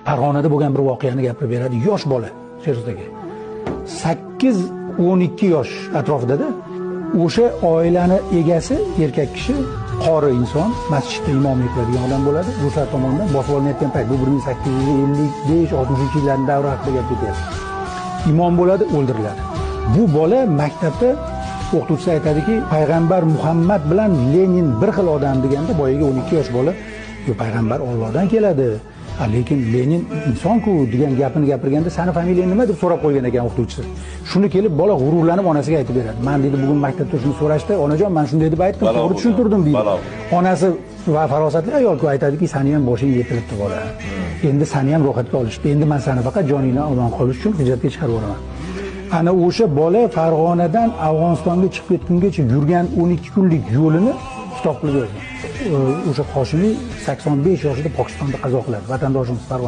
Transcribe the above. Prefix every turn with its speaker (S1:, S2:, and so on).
S1: Farg'onada bo'lgan bir voqeani gapirib beradi. Yosh bola Sherzod aka. 8-12 yosh atrofida-da. O'sha oilani egasi erkak kishi, qori inson, masjidda imomlik qiladigan odam bo'ladi. Ruslar tomonidan bosib olinayotgan payt, bu 1855-60 yillarning davri haqida gap ketyapti. Imom bo'ladi, o'ldiriladi. Bu bola maktabda o'qituvchisi aytadiki, payg'ambar Muhammad bilan Lenin bir xil odam deganda, boyagi 12 yosh bola, "Yo, payg'ambar Allohdan keladi, lekin Lenin insonku" degan gapini gapirganda, "Sani familiyang nima?" deb so'rab qo'ygan ekan o'qituvchisi. Shuni kelib bola g'ururlanib onasiga aytib beradi. "Man, deydi, bugun maktabda shuni so'rashdi, onajon, man shunday deb aytdim, to'g'ri tushuntirdim", deydi. Onasi va farosatli ayolku aytadiki, "Sani ham boshing yetilibdi bola. Endi sani ham ro'yxatga olishdi. Endi man seni faqat joningni omon qolish uchun hijratga chiqarib yuboraman." Ana o'sha bola Farg'onadan Afg'onistonga chiqib ketgungacha yurgan 12 kunlik yo'lini kitob qilib yozgan. O'sha Hoshimiy 85 yoshida Pokistonda qazo qiladi. Vatandoshimiz Farg'ona.